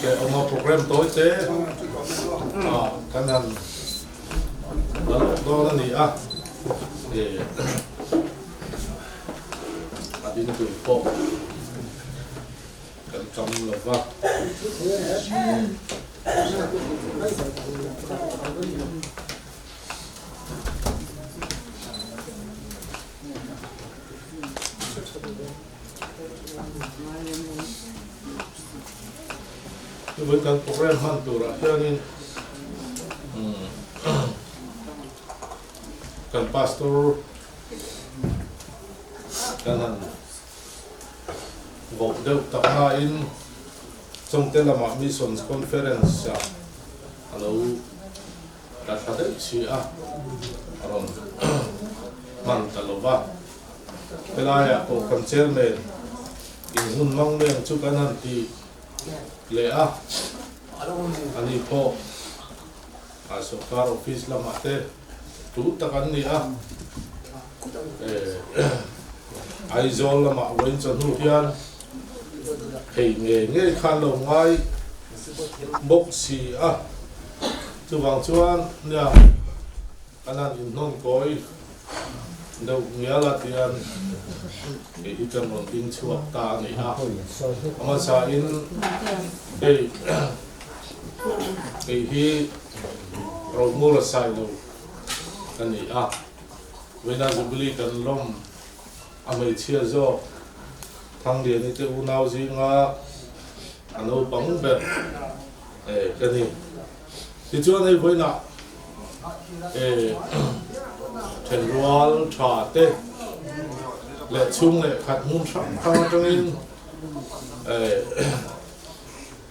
Te awm a program tawi te ah kan han la lawk dawn a ni a, a ding tur pawh kan kam lo va. Tuvei kan program hman turah hianin kan pastor kan han voh deuh tak nain Chawngte lamah Missions Conference ah a lo la thla daih si a, a rawn hman ta lo va. Helaiah pawh kan chairman in hun mang meng chu kan han ti leh a, ani pawh a sawrkar office lamah te tu tak an ni a, Aizawl lamah vawiin chawhnu hian thei ngei ngei khan lo ngai bawk si a, chuvang chuan nia kan han inhnawn kawi deuh ngial a tian kei hi kan rawn ding chhuak ta a ni a, a hmasain hei kei hi Rohmura Sailo ka ni a, Vawiina Jubilee kan lawm a hmeichhia zawk Thangliani te unau zinga a naupang ber ka ni. Tichuan hei vawiinah thenrual tha te leh chhung leh khat hmun hrang hrang atangin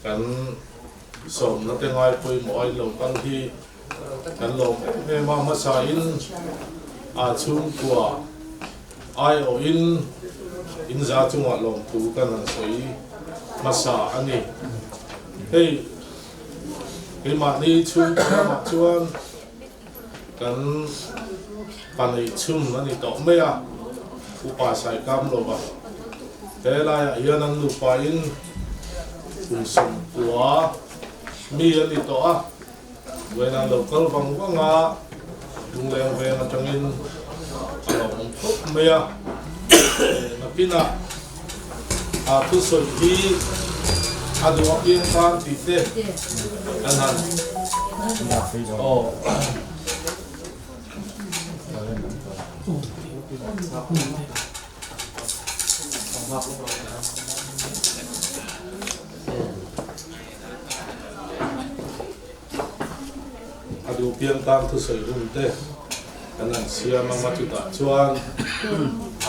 kan sawmna te ngai pawimawh a in lo kal hi kan lawm em em a, hmasain a chhungkua aiawhin in za chungah lawmthu kan han sawi hmasa a ni. Hei keimahni chhungkaw lamah chuan kan pa neih chhun a ni tawh mai a, upa Saikam lova he laiah hian an nupain kum 90 mi a ni tawh a. Vawiin lo kal vang vang a, lungleng veng atangin a lo awm khawp mai a. Nakinah a thusawi hi a duh apiang tan tih te kan han aw. A duh piang tan thusawi hun te kan han siam ang a, chutah chuan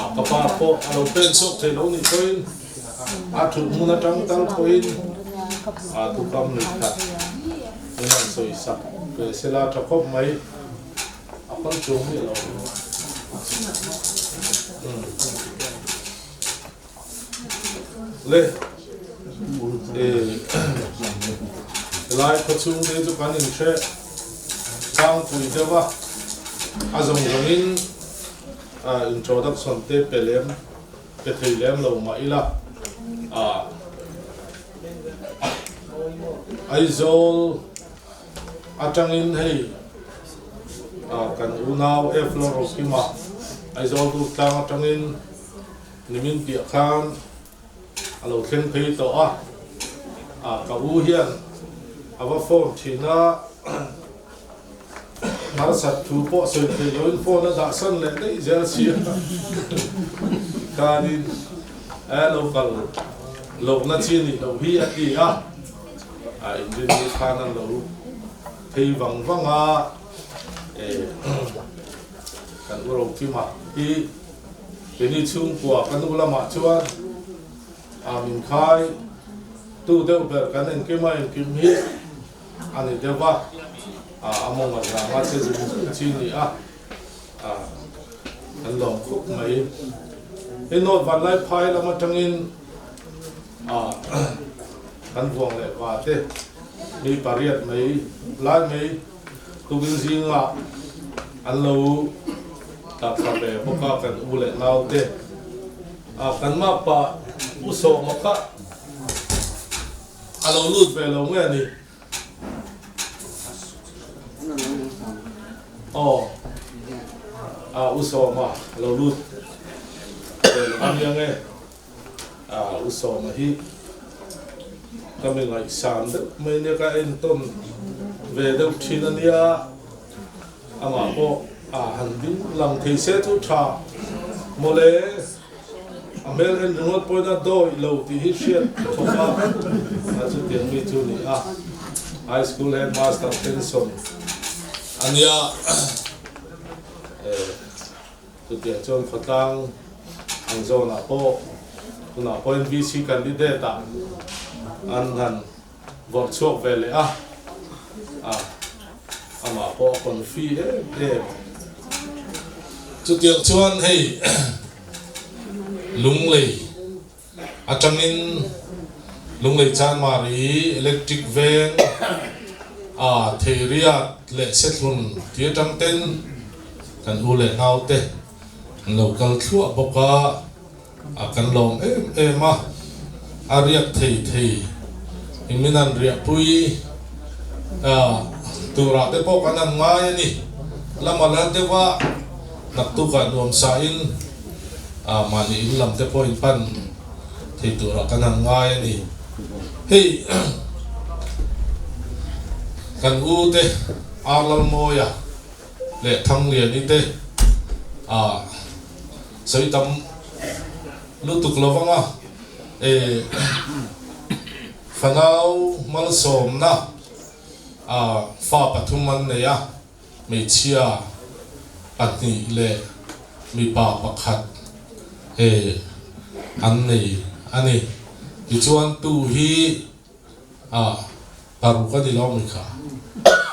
a ka pa pawh a lo pen chhuak thei lo nih pawhin a thut hmun atang tal pawhin a thukam lui khat min han sawi sak ve sela tha khawp mai, a kal chuang miah lo. Le helai khaw chhung te chu kan inhre tlangpui deuh a, a zawng zawngin introduction te pe lem pe thei lem lo mah ila Aizawl atangin hei kan unau F Lalrokima Aizawl Durtlang atangin Nimin piah khan a lo thleng phei tawh a, a ka u hian a va phone thin a, harsat thu pawh sawi theih loin phone a dah san leh daih zel si a, khanin e lo kal lohna chi nih loh hi a ti a, a inrinni khan an lo phei vang vang a, e kan u Rokima hi. Keini chhungkua ka nu lamah chuan a min khai tu deuh ber kan engkim a engkim hi a ni deuh va, a mawng a zang a che zung zung chi ni a, kan lawm khawp mai. Hei North Vanlaiphai lam atangin kan vuang leh va te mi pariat mai lai mai Tukin zingah an lo tla thla ve bawk a kan u leh nau te. A kan mapa u sawma kha a lo lut ve lo nge ni? Aw, a U Sawma a lo lut ve lo ania nge? A U Sawma hi ka mi ngaihsan deuh mai nia, ka entawn ve deuh thin ania. Amah pawh a han ding lang thei se chu tha mawle. A hmel en ringawt pawhin a dawih lo tih hi hriat khawp a, a chutiang mi chu ni a. High School Headmaster pension a nia. Chutiang chuan khawtlang ang zawnah pawh tunah pawhin VC candidate ah an han vawrh chhuak ve leh a, a amah pawh a confi em em. Chutiang chuan hei Lunglei atangin Lunglei Chanmari Electric Veng a Theiriat leh Sethlun ti atang ten kan u leh naute an lo kal thluah bawk a, a kan lawm em em a, a riak thei thei in min han riahpui a turah te pawh kan han ngai a ni. Lama la deuh a naktukah nuamsa in a mahni in lam te pawh in pan thei turah kan han ngai a ni. Hei kan u te Arlalmawia leh Thangliani te a sawi tam lutuk lo vang a, e fanau malsawmna a fa pathum an nei a. Hmeichhia pahnih leh mipa pakhat he an nei a ni. Tichuan tu hi ah paruk a ni lo mi kha?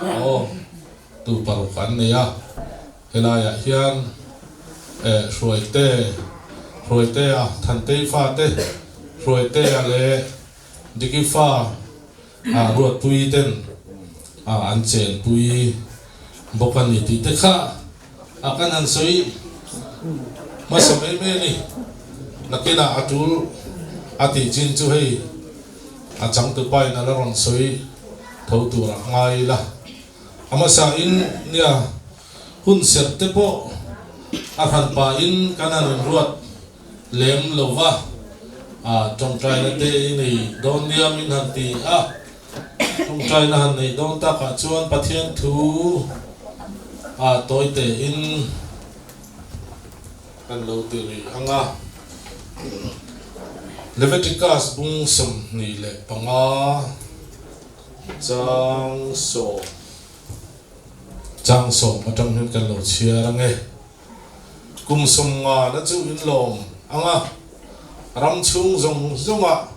Aw, tu paruk an nei a. Helaiah hian eh Hruaite, Hruaitea, Thantei fate, Hruaitea leh Diki fa ah Ruatpui ten ah an chenpui bawk a ni tih te kha a kan han sawi hmasa mai mai a ni. Nakinah a tul a tih chin chu hei a changtupa in a la rawn sawi tho tur a ngai ila. A hmasa in nia hun serh te pawh a hran pah in kan han inruat lem lo va, tawngtaina te i nei dawn nia min han ti a, tawngtaina han neih dawn takah chuan Pathian thu a tawi tein kan lo ti rih ang a. Leviticus bung 25 chang sawm chang sawm atang hian kan lo chhiar ang e. Kum 50 na chu in lawm ang a, ram chhung zawng zawngah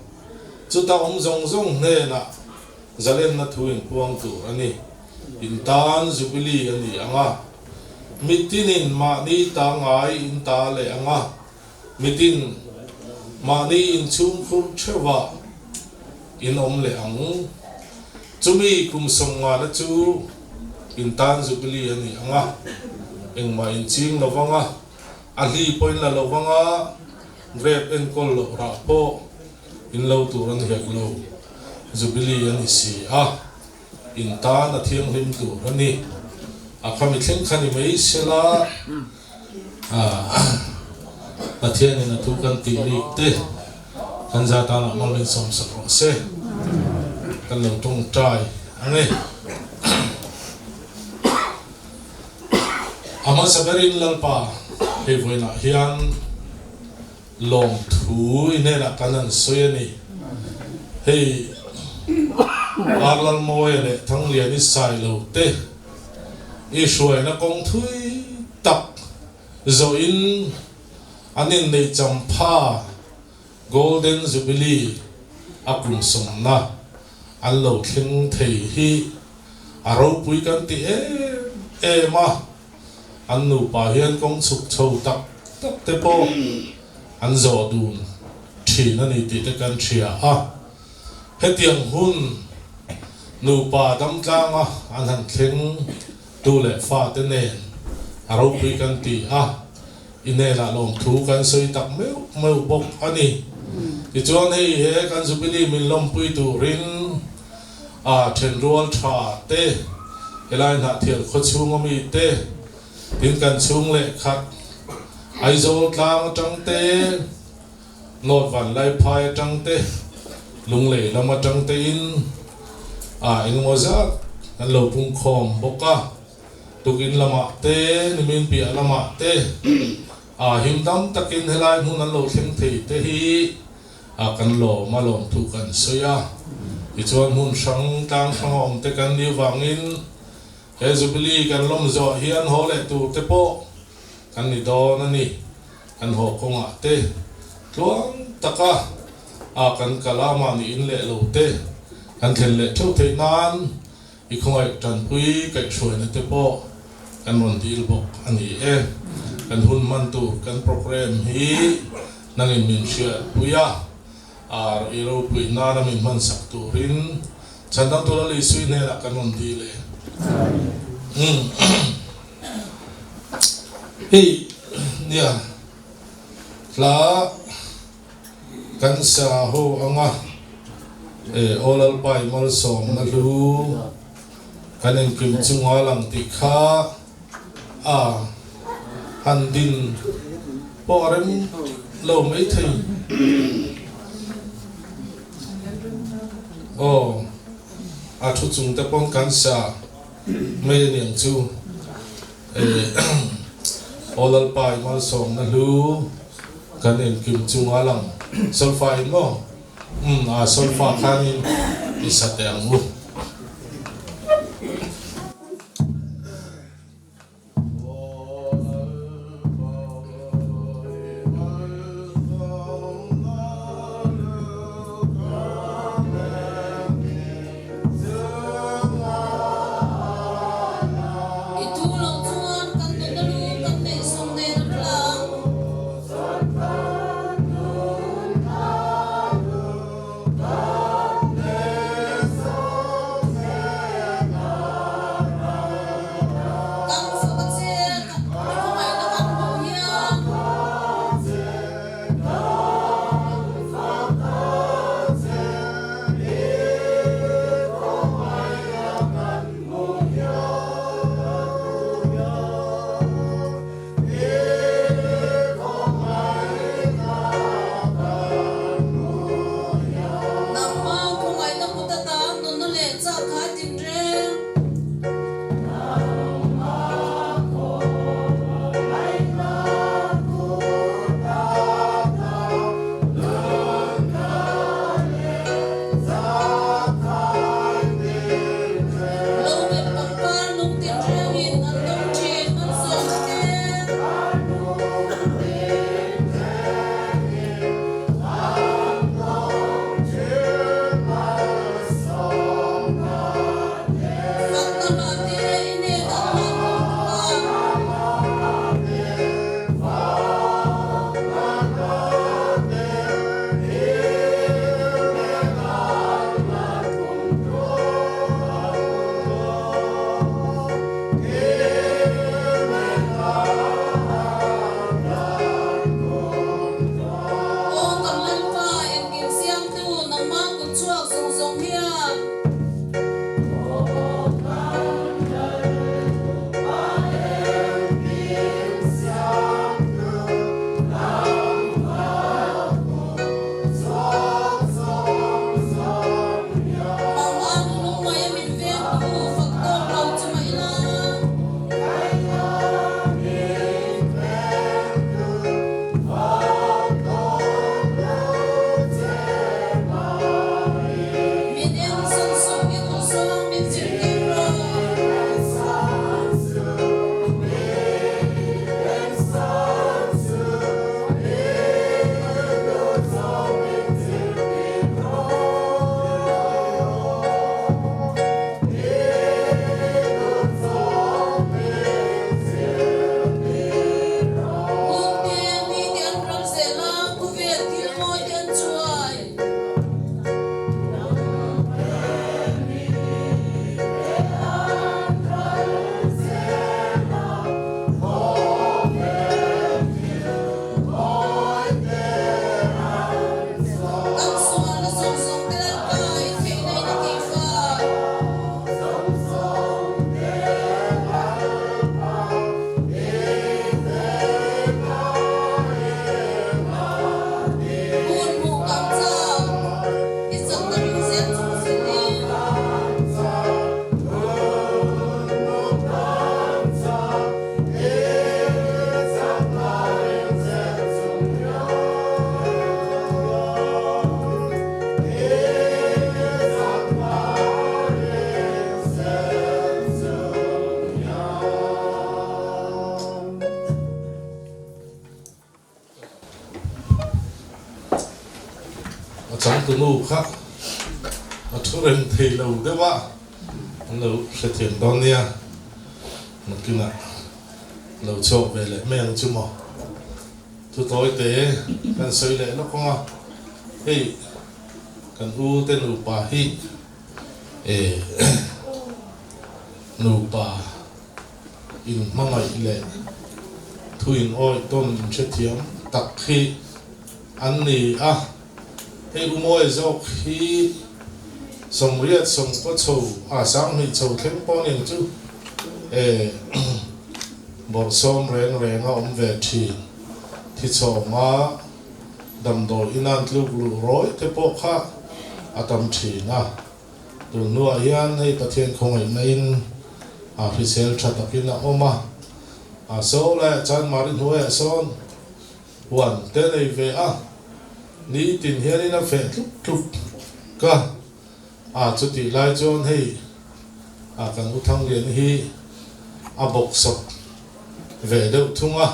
chuta awm zawng zawng hnenah zalenna thu in puang tur a ni. In tan Jubilee a ni ang a, mitinin mahni ta ngai in ta leh ang a, mitin mahni inchhungkhur theuhah in awm leh ang. Chumi kum 50 na chu in tan Jubilee a ni ang a, engmah in ching lo vang a, a hli pawh in la lo vang a, grape enkawl loh rah pawh in lo tur a ni hek lo, Jubilee a ni si a, in tan a thianghlim tur a ni. A khami thleng kha ni mai sela, Pathianin a thu kan tih rik te kan za tanah mal min sawmsak rawh se. Kan lo tawngtai ang e. A hmasa berin Lalpa hei vawiinah hian lawmthu i hnenah kan han sawi a ni. Hei Arlalmawia leh Thangliani Sailo te i hruaina kawng thui tak zawhin an inneih champha Golden Jubilee a kum sawmna an lo thleng thei hi a ropui kan ti em em a, an nupa hian kawng chhuk chho tak tak te pawh an zawh dun thin a ni tih te kan hria a. Hetiang hun nupa damtlanga an han thleng tu leh fate nen a ropui kan ti a, i hnenah lawmthu kan sawi tak meuh meuh bawk a ni. Tichuan hei he kan Jubilee min lawmpui turin. A thenrual tha te, helai Hnahthial khawchhunga mi te, tin kan chhung leh khat Aizawl tlang atang te, North Vanlaiphai atang te, Lunglei lam atang te in a engemaw zat kan lo pungkhawm bawk a. Tukin lamah te, nimin piah lamah te a him dam takin helai hmun an lo thleng thei te hi a kan lawm a lawm thu kan sawi a. Tichuan hmun hrang tlang hranga awm te kan nih vangin he Jubilee kan lawm zawh hian haw leh tur te pawh kan ni dawn a ni. Kan haw kawngah te tluang taka a kan kal a mahni in leh lo te kan thlen leh theuh theih nan I khawngaih tanpui kaihhruaina te pawh kan rawn dil bawk a ni e. Kan hun hman tur kan programme hi nangin min hriatpui a, ar i ropui nana min hmansak turin chhandam tura Lisui hnenah kan rawn dil e. Hei nia hla Kan sa ho anga e aw Lalpa i malsawmna hlu kan inkim chunga lang tih kha a han din pawh a rem lo maithei. Aw a thu chung te pawn kan sa mai aniang chu e aw Lalpa i malsawmna hlu. Kan engkim chunga lang solfa in maw? Umm a solfa khanin i sa teh ang u. I thu loh chuan kan nuna lu kan neih sawm nen a hlang. changtunu kha a thu reng thei lo deuh a, an lo hrethiam dawn nia, nakinah lo chhuak ve leh mai ang chu maw. Thu tawi te kan sawi leh lawk ang a, hei kan u te nupa hi eh nupa in hmangaih leh thu in awih tawn in hrethiam tak hi an ni a, hei u Mawi zawk hi 80 sawmkaw chho a 20 chho thleng pawh aniang chu eh bawrhsawm reng reng a awm ve thin thi chhawnga damdawi inan tluk luh rawih te pawh kha a tam thin a. Tun hnuah hian hei Pathian khawngaihna in a hrisel tha takin a awm a, a so laiah chuan Mari hnuaiah sawn huan te nei ve a, nitin hianin a feh tlup tlup ka a, chutih lai chuan hei a kan U Thanglian hi a bawksawp ve deuh thung a,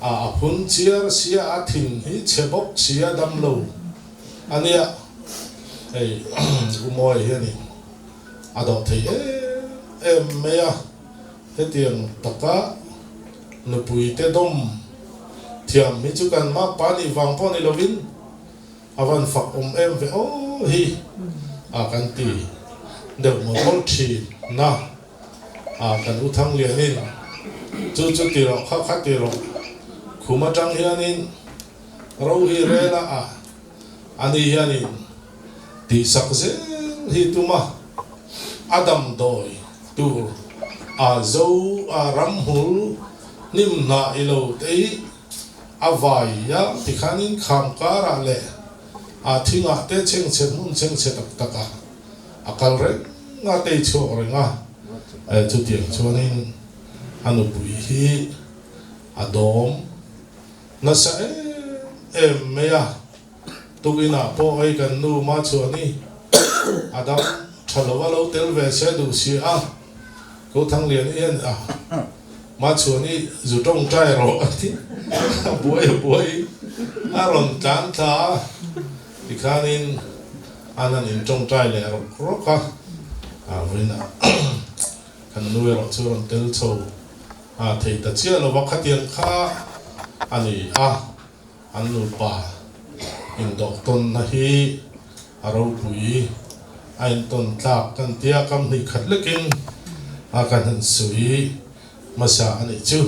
a a phun chiar sia a thin hi chhe bawk sia damlo a nia. Hei U Mawi hianin a dawh thei em em mai a, hetiang taka nupuite dawm thiam hi chu kan makpa nih vang pawh ni lovin a van fak awm em ve aw hi a kan ti deuh mawlh mawlh thin a, a kan U Thanglianin chu chu ti rawh kha kha ti rawh khum atang hianin ro hi rel a a. Ani hianin tihsak zel hi tum a, a damdawi tur a zo a ramhmul hnim hnah i lo te hi a vai a tikhanin kham karah leh a thingah te chhengchhe hmun chhengchhe tak takah a kal reng a, tei chhuak reng a, chutiang chuanin a nupui hi a dawm. Nasa em em mai a, tukinah pawh hei kan nu Machuani a dam tha lo a lo tel ve se duh si a, Ko Thangliani hian a Machuani zu tawngtai rawh a ti a buai a buai a rawn tlan thla a, tikhanin an han in tawngtai leh rawk rawk a, a vawiinah kan nu erawh chu a rawn tel chho. A thei ta chiah lo va, khatiang kha a ni a, an nupa indawhtawnna hi a ropui a intawn tlak kan tia kam hnih khat lekin a kan han sawi hmasa a nih chu.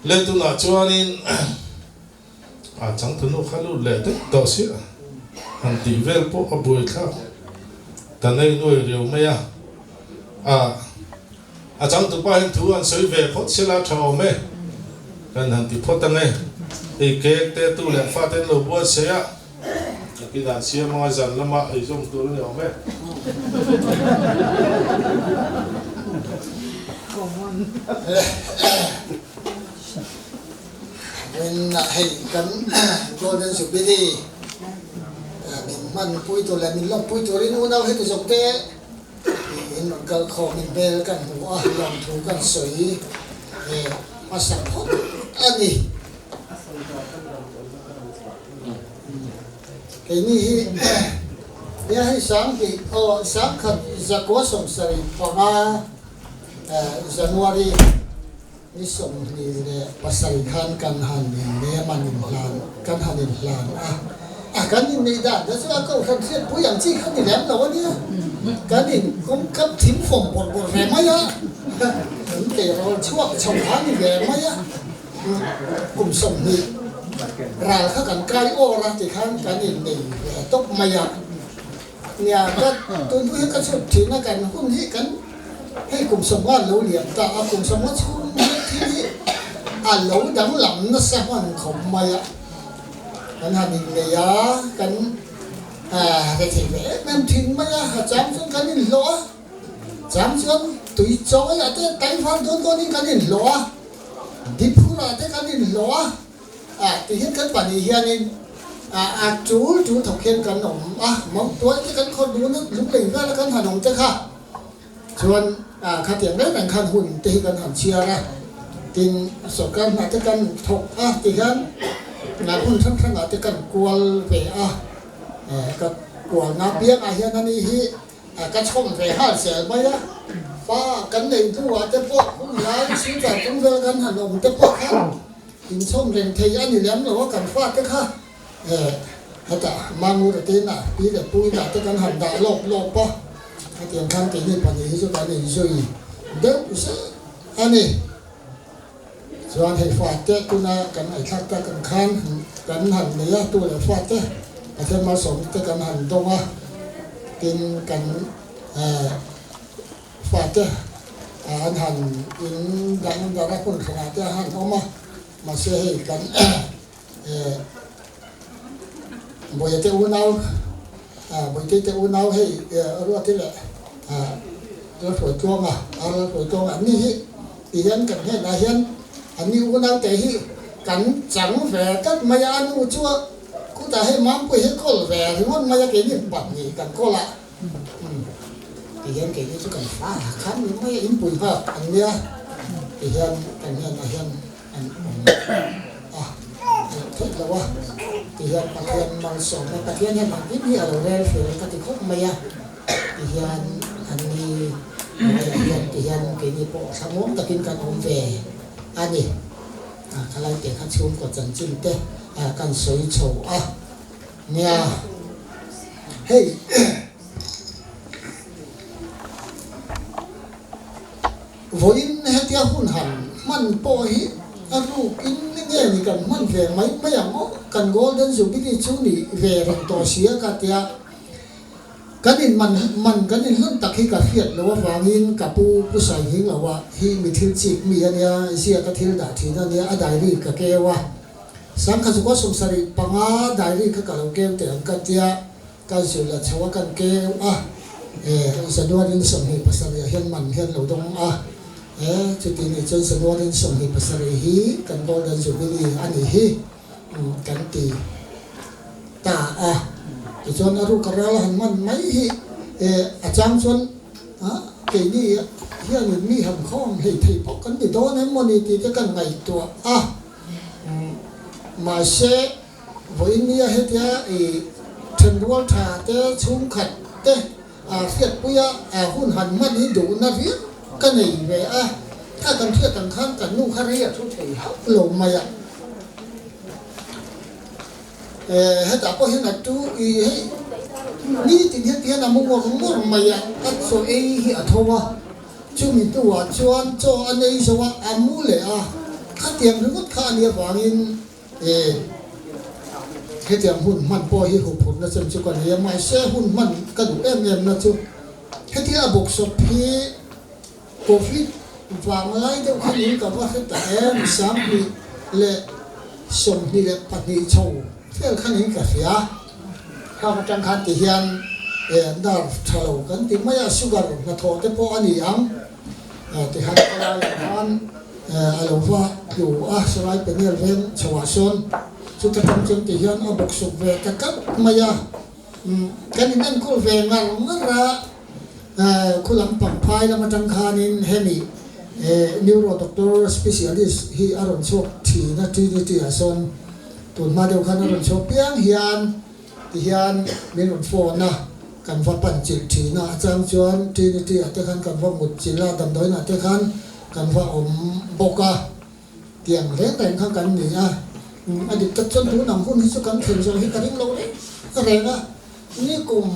Le tunah chuanin a changtunu kha lut leh daih tawh sia han tih vel pawh a buaithlak ta nei nuai riau mai a, a. A changtupa hian thu an sawi ve phawt sela tha awm e, kan han ti phawt ang e. Hei cake te tu leh fa te an lo buatsaih a, nakin an siam anga zan lama eizawm tur a ni awm e. Min hei kan Golden Jubilee min hmanpui tur leh min lawmpui turin unau heti zawk te Tiin rawn kal khawmin bel kan hmu a, lawmthu kan sawi ve hmasa phawt a ni. Keini hi nia hei 2000 aw 1975 January ni 27 khan kan han innem an inhlan kan han inhlan a, a kan inneih dan te chu a kohhran hriatpui ang chi kha ni lem lo a nia, kan in kawngkap thing fawm bawrh bawrh ve mai a, kan tleirawl chhuak chho kha ni ve mai a, kum 20 ral kha kan kai awr a tikhan kan innei ve tawp mai a. Nia, ka tun hi ka chhut thin a, kan hun hi kan hei kum 50 lo liam ta a, kum 50 chhung hi thil hi a lo danglam nasa hman khawp mai a, kan han innei a, kan rethei ve em em thin mai a, a chang chuan kan inhlawh a, chang chuan tui chawi ah te taivar dawn dawnin kan inhlawh a, diphur ah te kan inhlawh a. A ti hian kan pahnih hianin a tul tul thawk hian kan awm a, mautuai te kan khawr dun a, lunglei vela kan han awm te kha chuan khatiang reng reng khan hun te hi kan han chhiar a, tin sorkar hnah te kan thawk a ti hian hun hrang hrangah te kan kual ve a. Ka kualna piangah hian ani hi ka chhawm ve nghal zel mai a, fa kan nei hnuah te pawh hun lai silchar tum vel kan han awm te pawh khan inchhawm reng thei a ni lem lo a, kan fate kha hetah Mangura te inah pi leh pu inah te kan han dah lawp lawp a, hetiang khan keini pahnih hi chu kan inzui deuh zel a ni. Chuan hei fate tuna kan ngaihthlak tak ang khan kan han nei a, tu leh fate Pathian malsawmna te kan han dawng a, tin kan fate an han in dang dar a hmun hranah te a han awm a, mahse hei kan Bawihte te unau Bawihte te unau hei Ruati leh Lalhruaitluanga Lalhruaitluanga an ni hi. Ti hian kan hnenah hian an ni unau te hi kan chang ve tlat mai a, a nu chu khutah hei Mampui hi kawl ve ringawt mai a, keini pahnih kan kawl a, ti hian keini chu kan fa khan ni mai a, inpui nghak an nia ti hian kan hnenah hian an awm a, a lo theih lo a, ti hian Pathian malsawmna Pathian hian engkim hi a lo rel fel ka ti khawp mai a. Ti hian an ni hnuaiah hian ti hian keini pawh thlamuang takin kan awm ve a ni. Khalai te kha chhungkaw chanchin te kan sawi chho a nia. Hei vawiin hetia hun han hman pawh hi a rukin nge ni kan hman ve mai mai ang aw, kan Golden Jubilee chu ni ve reng tawh sia ka tia. Kan in man man kan in hlan tak hi ka hriat loh avangin ka pu Pu Saihing loa hi mi thil chik mi a nia, ziaka thil dah thin a nia, a diary ka keu a. Sangkha chukua 75 diary kha ka lo keu teh ang ka tia, ka zul a chho a kan keu a, e January ni 27 ah hian man hian lo dawng a, e chuti nih chuan January ni 27 hi kan Golden Jubilee a nih hi. Kan ti ta a, tichuan a ruk a ral a han hman mai hi a chang chuan keini hianin mi han khawm hlei thei pawh kan ni dawn em mawni tih te kan ngaihtuah a, mahse vawiin nia hetia i thenrual tha te chhungkhat te hriatpuia hun han hman hi duhna riau ka nei ve a, kha kan hriat ang khan kan nu kha rei a thu thei hauh lo mai a. Hetah pawh hian a tu i hei nitin hian tihian a mu ngawr ngawr mai a, a chaw ei hi a tho a, chumi hnuah chuan chaw a nei zo a, a mu leh a, khatiang ringawt kha a nih avangin hetiang hun hman pawh hi huphurhna chem chu ka nei a, mahse hun hman ka duh em em na chu hetia a bawksawp hi Covid vang lai deuh kha niin ka va hre ta em, 2022 chho vel kha niin ka hria. Khang atang khan ti hian nerve tha lo kan ti mai a, sugar hnathawh te pawh a ni ang ti khan ka laiah khan a lo va tlu a, sarai panel veng chhoah sawn chuta tang chuan ti hian a bawk suk ve ta tlat mai a, kan in enkawl ve ngar ngar a. Khu lam pangphai lam atang khanin hemi neuro doctor specialist hi a rawn chhuak thin a, Trinity ah sawn tun hma deuh khan a rawn chhuak piang hian ti hian min rawn phone a, kan va pan chilh thin a, a chang chuan Trinity ah te khan kan va mut chilh a, damdawiin ah te khan kan va awm bawk a, tiang reng reng kha kan ni a, a dik tak chuan tun ang hun hi chu kan thlen zawh hi ka ring lo reng reng a, nikum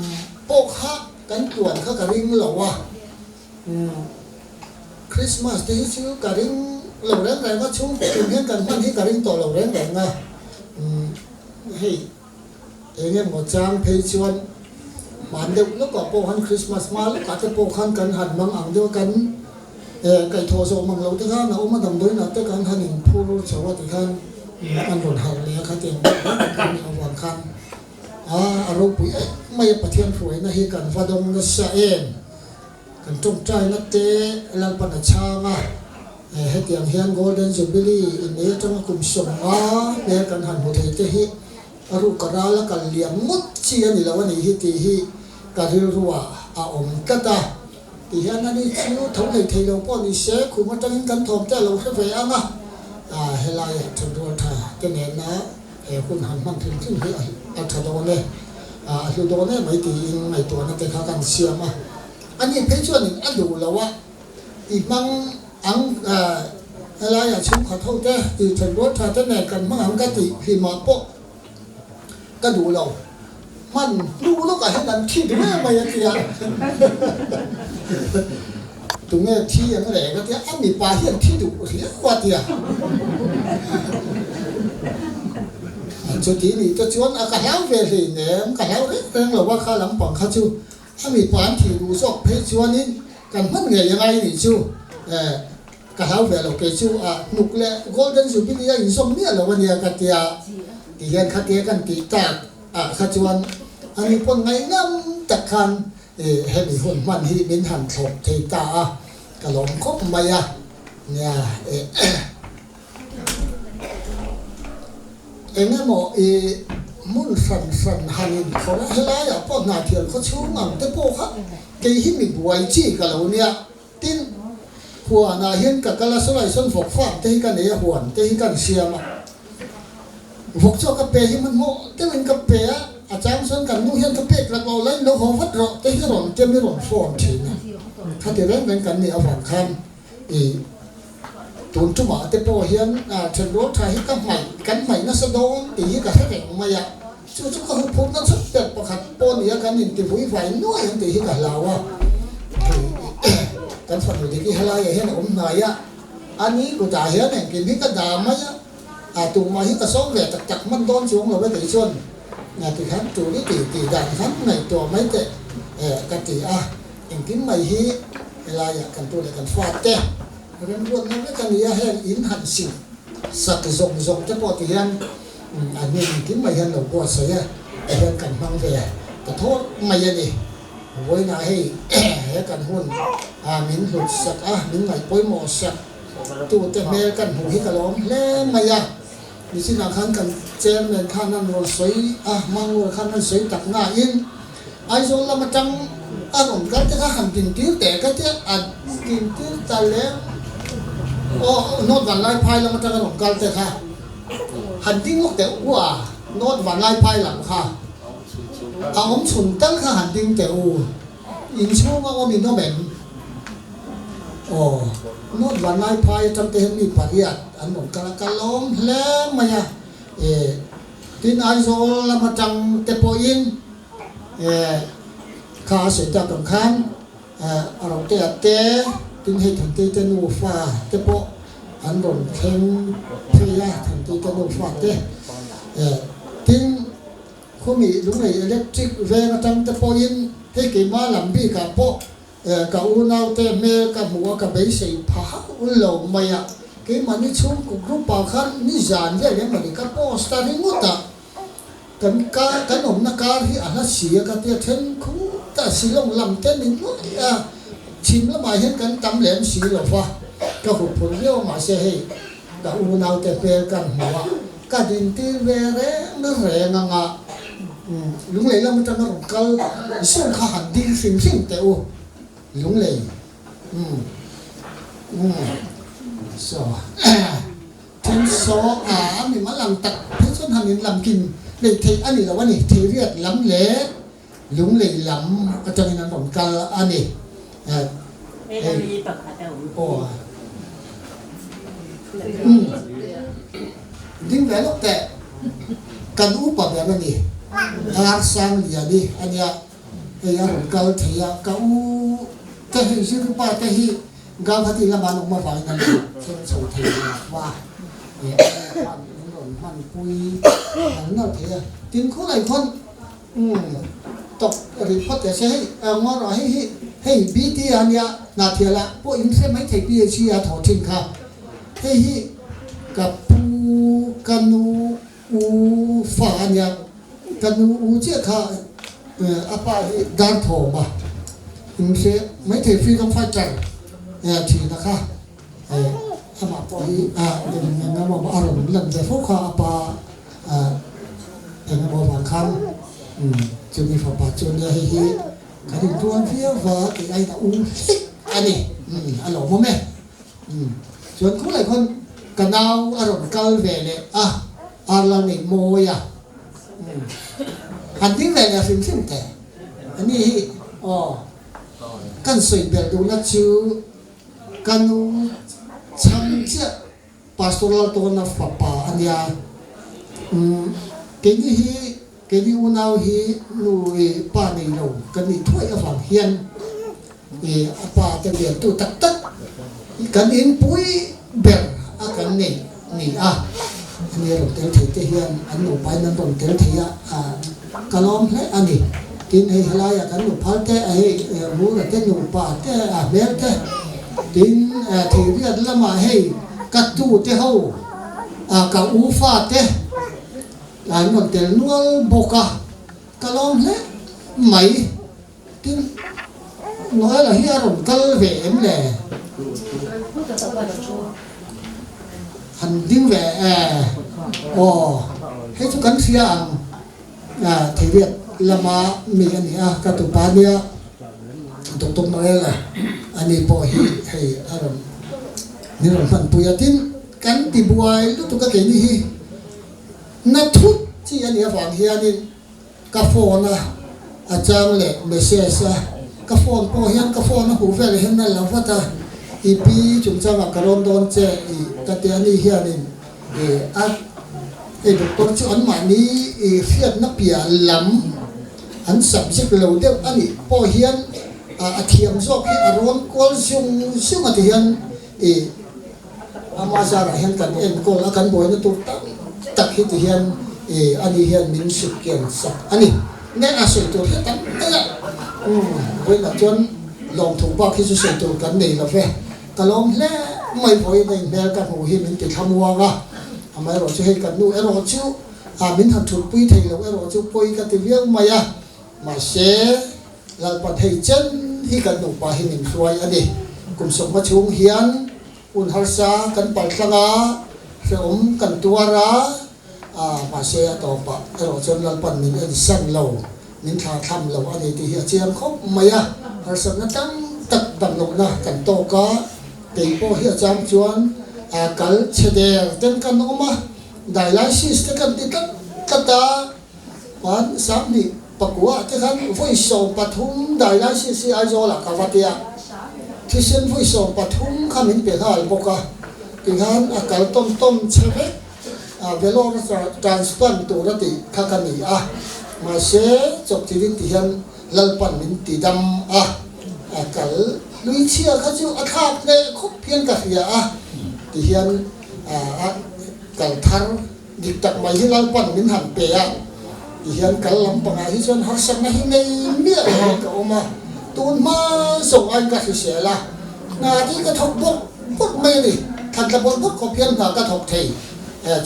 pawh kha Kan tluan kha ka ring lo a, Christmas te hi chu ka ring lo reng reng a, chhungkaw tum hian kan hman hi ka ring tawh lo reng reng a, hei eng emaw chang phei chuan hman deuh lawkah pawh khan Christmas hma lawkah te pawh khan kan han mang ang deuh a, kan kaihthawh zawh mang lo te khan a awm a, damdawiinah te kan han inphur chho a tikhan an rawn harh leh a, khatiang deuh reng reng kan nih avang khan. A, a ropui em mai a, Pathian hruaina hi kan va dawng nasa em? Kan tawngtaina te Lalpan a chhang a, hetiang hian Golden Jubilee innei atanga kum 50 hmel kan han hmu thei te hi a ruk a ral a kal liam ngawt chi a ni lo a nih hi tih hi ka rilruah a awm tlat a. Tihian ani chu tho hlei thei lo pawh ni se, khum atangin kan thawm te a lo hre ve ang a, helaiah thenrual tha te nena he hun han hman hrim hrim hi a tha dawn e. A hlu dawn em mai tiin ngaihtuahna te kha kan siam a. Ani phei chuanin a duh lo a, i hmang ang helaiah chhungkhat ho te, i thenrual tha te nen kan hmang ang ka tih hlimah pawh ka duh lo. Hman hnu lawkah hian an thi duh em mai a ti a. Tunge thi ang le ka ti a, a mipa hian thi duh riau a ti a. Chuti nih te chuan a ka hlau ve hleinem, ka hlau reng reng lo a kha lampang kha chu. A mipa an thih duh zawk phei chuanin kan hman ngei a ngai nih chu eh ka hlau ve lo kei chu a hnuk leh Golden Jubilee a inzawm miah lo a nia ka tia ti hian khatia kan tih tak ah kha chuan ani pawn ngaihnam tak khan eh hemi hun hman hi min han thlawp thei ta a ka lawm khawp mai a nia eh Eng emaw i hmun hran hran han inkhawrh a, helaiah pawh Hnahthial khaw chhung ang te pawh kha kei hi mi buai chi ka lo nia. Tin, huanah hian ka kal a, sawlai sawn vawk farm te hi ka nei a, huan te hi kan siam a. Vawk chu ka pe hi hmanhmawh deuhin ka pe a, a chang chuan kan nu hian ka pek lak lo la in lo haw vat rawh te hi rawn tia mi rawn phone thin a. Khati reng reng kan nih avang khan I tun tumah te pawh hian thenrual tha hi ka hmaih, kan hmaih nasa dawn tih hi ka hre reng mai a, chu chu ka huphurhna chhut ber pakhat pawh nia kan inti vui vai nuai ang tih hi ka hlau a. Kan fanu dik hi helaiah hian a awm hnai a, a ni kutah hian engkim hi ka dah mai a, a tumah hi ka sawm ve tak tak hman dawn chuang lo e tih chuan tikhan tul i tih tih dan khan ngaihtuah mai teh ka ti a. Engtin mai hi helaiah kan tu leh kan fate remruatna vek a ni a, heng in han sil sak zawng zawng te pawh ti hian an ni engtin mai hian lo buatsaih a, ti hian kan hmang ve ta thawt mai a ni. Vawiinah hei he kan hun a min hlut sak a, min ngaih pawimawh sak tute hmel kan hmuh hi ka lawm hle mai a. Nichinah khan kan chairman khan an rawn sawi a, Mangur khan an sawi tak nain Aizawl lam atang a rawn kal te kha han dintir teh ka tia, a dintir ta lem aw North Vanlaiphai lam atang a rawn kal te kha han ding lawk teh u a, North Vanlaiphai lam kha a awm chhun tal kha han ding teh u. Inchhung a awm in awm em? Aw, North Vanlaiphai atang te hian mi pariat an rawn kal a, ka lawm hle mai a. E, tin Aizawl lam atang te pawhin e, kha a sawi tak ang khan e, a rotea te, tin hei Thantei te nufa te pawh an rawn thleng phei a, Thantei te nufa te. E, tin. Khumi Lunglei Electric veng atang te pawhin hei keimah lam bikah pawh ka unaute hmel ka hmuh a ka beisei pha hauh lo mai a, keimahni chhungkaw group ah khan nizan vel emawni ka post a ringawt a, kan kar kan awmna kar hi a hla si a ka tia then khut a Shillong lam te min nuai a, chhim lamah hian kan tam lem si lo va, ka hup phur viau a mahse hei ka unaute hmel kan hmu a. Ka dintir ve reng reng ang a, Lunglei lam atanga rawn kal zawng kha han ding hrim hrim teh u, Lunglei umm umm so then saw a a mi mal ang tak phei chuan han in lam kin hleih theih a ni lo a ni, Theiriat lam leh Lunglei lam atangin an rawn kal a ni. Hei aw umm ding ve lawk teh kan upa ber a ni Arsangliani a nia hei a rawn kal thei a ka u te hei Zirpa te hi Gauhati lama an awm avangin an rawn thleng chho thei lo va eh an rawn hmanpui nal nal thei a tin khawlai khawn Umm tawk rih phawt teh se hei ngaw rawh hei hi hei BT a nia Hnahthial ah pawh in hre mai thei PHC a thaw thin kha hei hi ka pu ka nu u fa a nia ka nu u chiah kha a pa hi dar thawm a in hre mai thei freedom fighter thin a kha amah pawh hi eng emaw a rawn lan ve fo kha a pa Eng emaw vang khan chumi fapa chu nia hei hi kan intuan viau va tih aiin a u hlek a ni. A lawmawm e. Chuan khulai khawn ka nau a rawn kal ve leh a, Arla nei mawi a. Han ding ve leh hrim hrim teh. Ani hi aw kan sawi belh duhna chu ka nu chhang chiah Pastor Laltawna fapa a nia. Umm keini hi keini unau hi nu i pa nei lo kan nih thuai avang hian i a pa te liantu tak tak kan inpui ber a kan neih ni a. Ani rawn tel thei te hian an nupain an rawn tel thei a, ka lawm hle a ni. Tin, hei helaiah kan nuphal te, hei Mura te nupa te, a hmel te, tin Theiriat lamah hei ka tu te ho, ka u fa te an rawn tel nual bawk a, ka lawm hle mai. Tin, Noela hi a rawn kal ve em le? Han ding ve e. Aw, hei chu kan hria ang. Theiriat lama mi a ni a, ka tupa nia Doctor Noela a ni pawh hi hei a rawn min rawn hmanpui a. Tin, kan ti buai lutuk a keini hi na thut chi a nih avang hianin Ka phone a a chang leh message a, ka phone pawh hian ka phone a huh vel hian a la vat a, i pi chungchangah ka rawn dawn che i ka ti a ni hianin i a hei doctor chu anmahni i hriatna piah lam an subject lo deuh a nih pawh hian a thiam zawk hi a rawn kual zung zung a ti hian i Ama zarah hian kan enkawl a, kan buaina tur tam tak hi ti hian i ani hian min sut kian sak a ni. Nge a sawi tur hi a tam mai a, umm vawiinah chuan lawmthu bak hi chu sawi tur kan nei lo ve. Ka lawm hle mai vawiin a inhmel ka hmuh hi min ti thlamuang a, amaherawh chu hei kan nu erawh chu a min han thutpui thei lo erawh chu pawi ka ti viau mai a, mahse Lalpan hei chen hi kan nupa hi min hruai a ni. Kum sawmhma chhung hian hun harsa kan paltlang a, hrehawm kan tuar a, mahse a tawpah erawh chuan Lalpan min ensan lo, min thlathlam lo a ni tih hi a chiang khawp mai a. Harsatna tam tak damlohna kan tawk a, kei pawh hi a chang chuan kal chhe der ten kan awm a, dialysis te kan ti tlat tlat a, Khan 20 pakua te khan vawi 13 dialysis hi Aizawl ah ka va tia, thisen vawi 13 kha min pe nghal bawk a, tikhan a kal tawn tawn che vek a, Vellore transplant tur a tih kha ka ni a, mahse chawpchilhin ti hian Lalpan min ti dam a, a kal hlui chhia kha chu a thlak hneh khawp hian ka hria a, tihian a kal thar. Dik tak mai hi Lalpan min han pe a, ti hian kal lampangah hi chuan harsatna hi nei miah lo ka awm a, tun hma zawng aiin ka hrisel a, hna hi ka thawk bawk bawk mai a ni, thlan tla bawk bawk khawp hian hna ka thawk thei,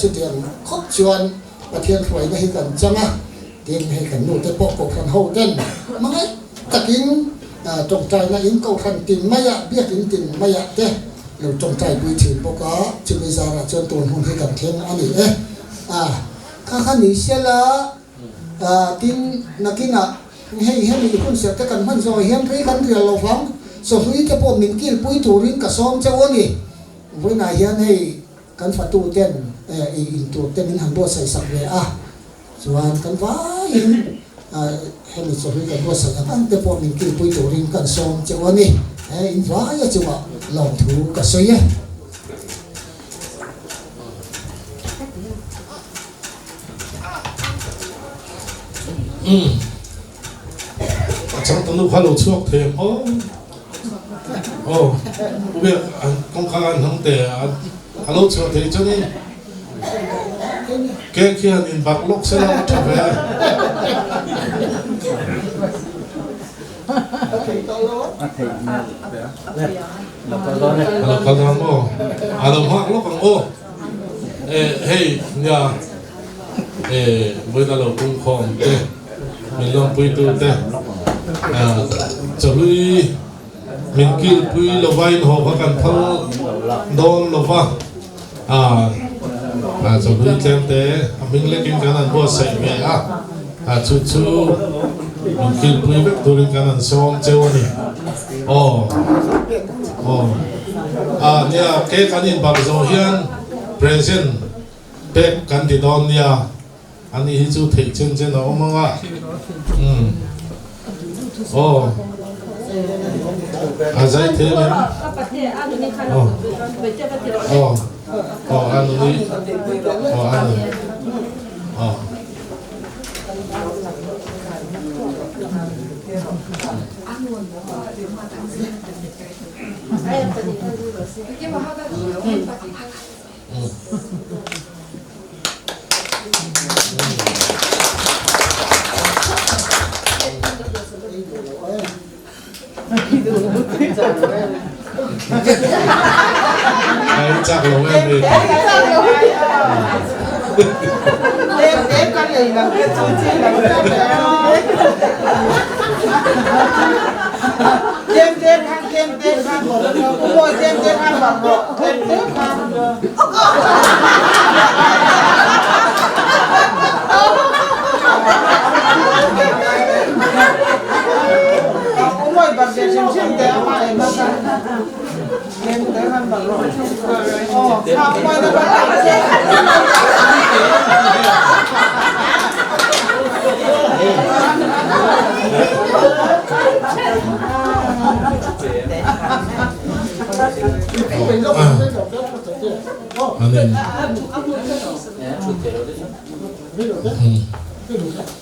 chutiang khawp chuan Pathian hruaina hi kan chang a, tin hei kan nute pawh Kohhran ho ten hmangaih takin tawngtaina in Kohhran tin maiah biakin tin maiah te Lo tawngtai pui thin bawk a, chumi zarah chuan tun hun hi kan thleng a ni e. A, kha kha ni sela, a, tin, nakinah hei hemi hun serh te kan hman zawh hian rei kan rial lo vang, chawhlui te pawh min kilpui turin ka sawm chauh a ni. Vawiinah hian hei kan fatu ten ei in tur te min han buatsaih sak ve a, chuan kan vaiin hemi chawhlui kan buatsaih ang ang te pawh min kilpui turin kan sawm chauh a ni. He in vaia chungah lawmthu ka sawi e. A changtanu kha lo chhuak thei ang aw. Aw, u biak kawngka an hmang teh a, a lo chhuah thei chuanin cake hi han inbarh lawk sela a tha ve a. A lo kal dawn maw? A lo nghak lawk ang aw. Eh, hei nia eh vawiin a lo pungkhawm te. Min lawmpuitu te chawhlui min kilpui lova in haw kha kan phal dawn lova chawhlui tlem te a hming lekin kan han buatsaih ve a chu chu min kilpui vek turin kan han sawm cheu a ni aw aw a nia cake an inbarh zawh hian present pek kan ti dawn nia. Ani hi chu theih chen chen a awm ang a. Umm. Aw. A zai thei em? Aw. Aw. Aw a nuni. Aw a nuni. Aw. Ai chak lo em em.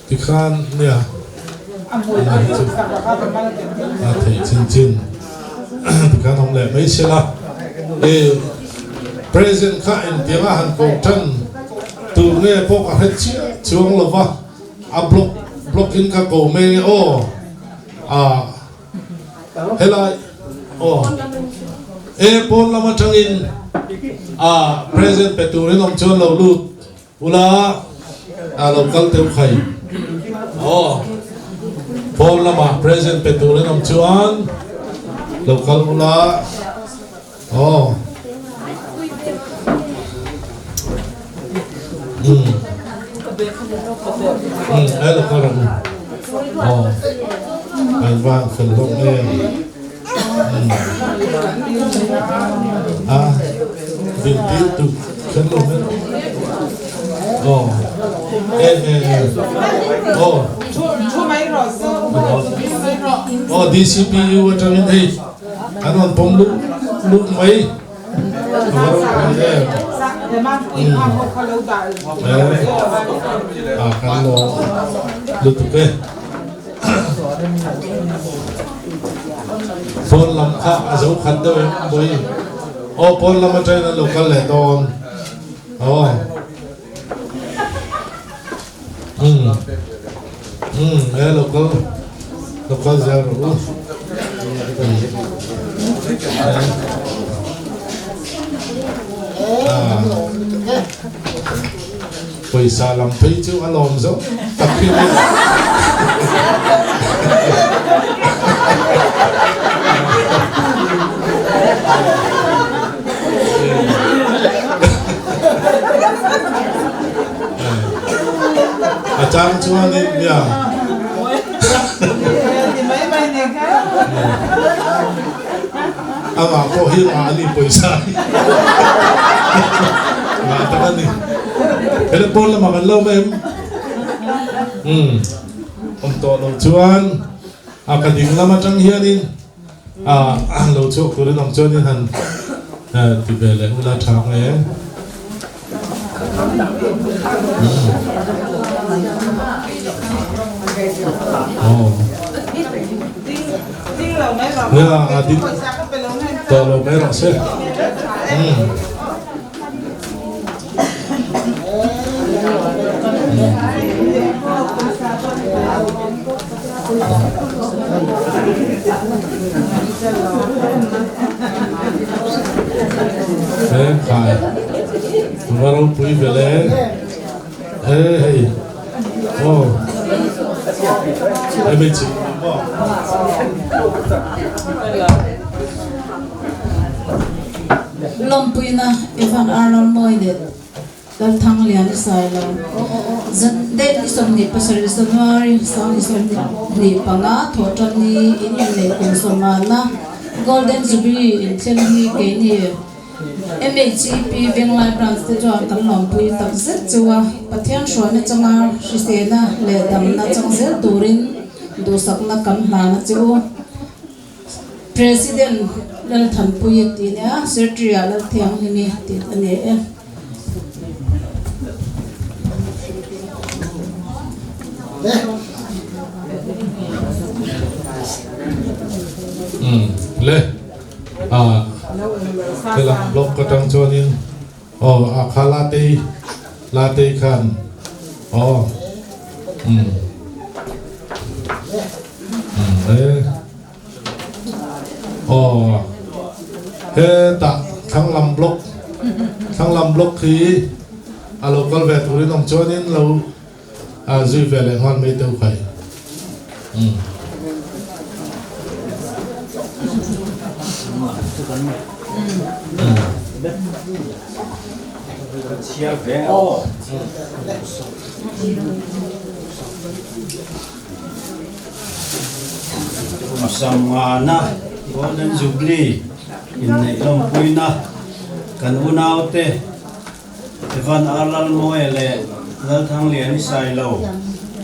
Tikhan nia a theih chin chin tikhan awm leh mai sela e present kha engtianga han ko tan tur nge pawh ka hre chiah chuang lova a block block in ka ko mai nge aw a Helai aw e pawn lam atangin a present pe turin awm chuan lo lut ula a lo kal teuh khai aw pawn lamah present pe turin awm chuan lo kal ula aw um um e lo kal rawh u aw an van fel hlawm em um a din tir tu khen lo em aw e e e aw aw DCPU atangin hei An rawn pawm luh luh mai. A va ropui em. A kan lawm lutuk e. Pawn lam kha a zo khat deuh em bawi. Aw pawn lam atangin an lo kal leh dawn. Aw. Umm umm e lo kal lo kal zel rawh u. Pawisa lam phei chu a lawm zo tak hi mai. A chang chuanin nia. Amah pawh hi ngah a ni pawisa hi. Ngah tak a ni. Hela pawn lamah kan lo awm em? Umm. Awm tawh lo chuan a ka ding lam atang hianin a lo chhuak turin awm chuanin han ti ve leh ula tha ang e. Nia a ding tawh lo mai rawh se. He khai va ropui ve le he hei aw hei mai chim maw. Lawmpuina Evan Arnold Mawi leh Lalthanglian i sai lo. Zan date ni 27 January 2025 thawhtan ni in inneih kum sawmana Golden Jubilee inthleng hi keini. MHEP Venglai Branch te chuan kan lawmpui tak zet chu a, Pathian hruaina changa hrisena leh damna chang zel turin duhsakna kan hlan a che u. President Lalthanpuia tih a nia, Secretary ah Lalthianghlimi tih a ni e. Umm le a helam block atang chuanin aw a kha latei latei khan aw umm umm e aw hetah thlanglam block thlanglam block hi a lo kal ve turin awm chuanin lo A zui ve leh nghal mai deuh khai. Umm. Samngana Golden Jubilee inneih lawmpuina kan unaute Evan R. Lalmawia leh Lalthangliani Sailo,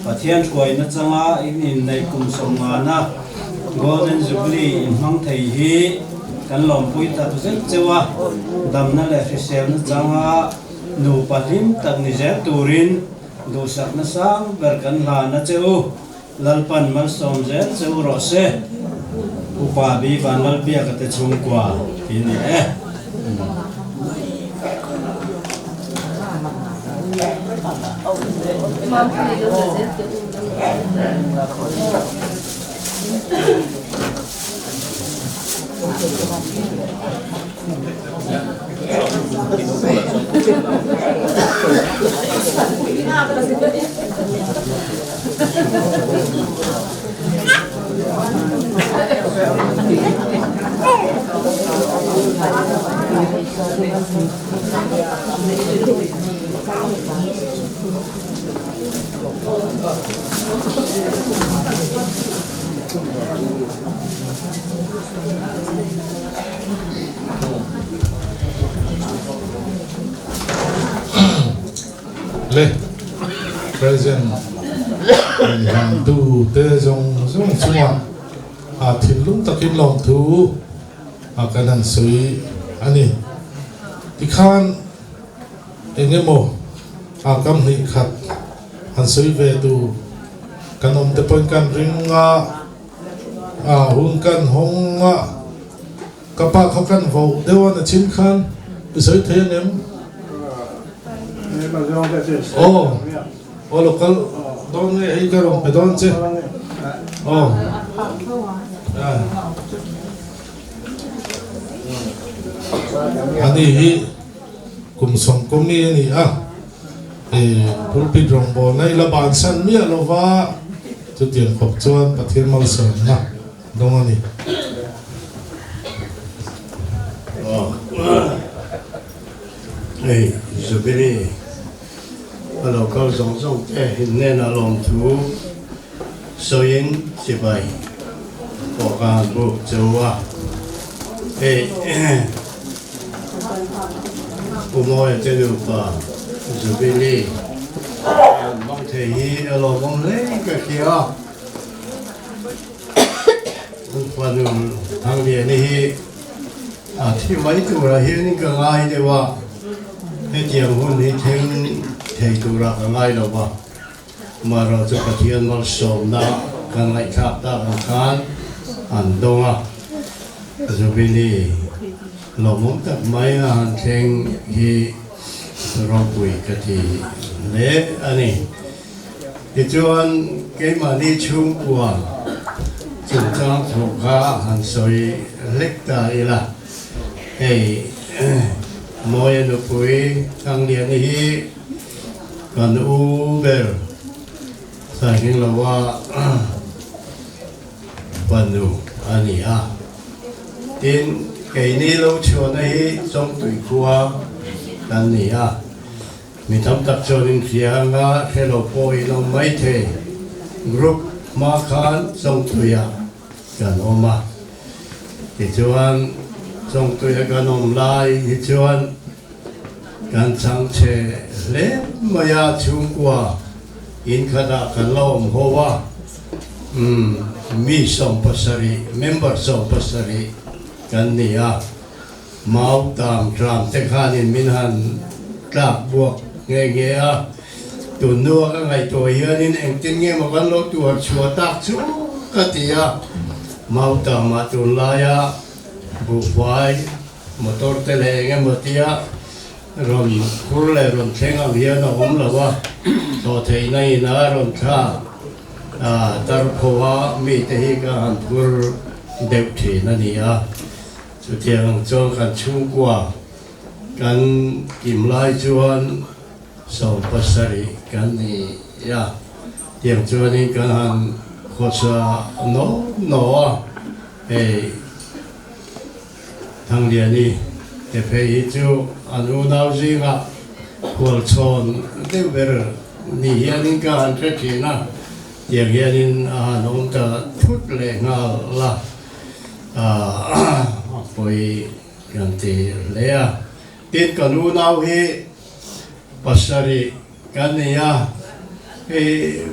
Pathian hruaina changa in inneih kum sawmngana Golden Jubilee in hmang thei hi kan lawmpui tak zet cheu a, damna leh hriselna changa nupa hlim tak ni zel turin duhsakna sang ber kan hlan a che u. Lalpan malsawm zel che u rawh se. Upa Bi Vanlalbiaka te chhungkua ti ni e. Le present rawn tu te zawng zawng chungah a thinlung takin lawmthu a kan han sawi a ni. Tikhan eng emaw a kam hnih khat han sawi ve tur kan awm te pawhin kan ring a, a hun kan hawng a, ka pa kha kan voh deuh a na chin khan i sawi thei ang em? Aw, aw lo kal dawn nge hei ka rawn pe dawn che. Aw. Ani hi kum sawmkaw mi a ni a, pulpit rawngbawlna i la bansan miah lova chutiang khawp chuan Pathian malsawmna dawng a ni. Hei Jubilee a lo kal zawng zawng te hnenah lawmthu sawiin chibai pawh ka han buk cheu a. Hei Pu Mawia te nupa Jubilee an hmang thei hi a lawmawm hle ka hria a. An fanu Thangliani hi A thi mai turah hianin ka ngai deuh a, hetiang hun hi thleng thei turah ka ngai lo va, marawh chu Pathian malsawmna kan ngaihthlak tak ang khan an dawng a, Jubilee lawmawm tak mai a han thleng hi ropui ka ti hle a ni. Tichuan, keimahni chhungkua chungchang thu kha han sawi hlek ta ila, hei Mawia nupui Thangliani hi kan u ber Saihingloa fanu a ni a. Tin, keini lo chhuahna hi Chawngtui khua kan ni a. Mi tam tak chuan inhria anga hre lo pawh in awm mai thei. Group hma khan Chawngthuiah kan awm a, tichuan Chawngtuia kan awm lai hi chuan kan chhangchhe hle mai a, chhungkua inkhatah kan la awm ho a, umm mi 70, member 70 kan ni a. Mau tam tram te khanin min han tlak buak nghe nghe a, tun hnua ka ngaihtuah hianin engtin nge maw kan lo tuar chhuah tak chu ka ti a, mau tamah tunlaia buhfai motor te leh eng emaw tia rawn khur leh rawn thleng ang hian a awm lo a, thaw theihna in a rawn thla a tarphaw a mite hi ka han phur deuh thin a ni a. Chutiang chuan kan chhungkua kan kim lai chuan 70 kan ni a, tiang chuanin kan han khawsa naw naw a, hei Thangliani te phei hi chu an unau zingah khualchhawn deuh ber ni hianin ka han hre thin a, tiang hianin a han awm ta thut leh nghal a. A pawi kan ti hle a. Tin, ka nu nau hi pasarih kan ni a, hei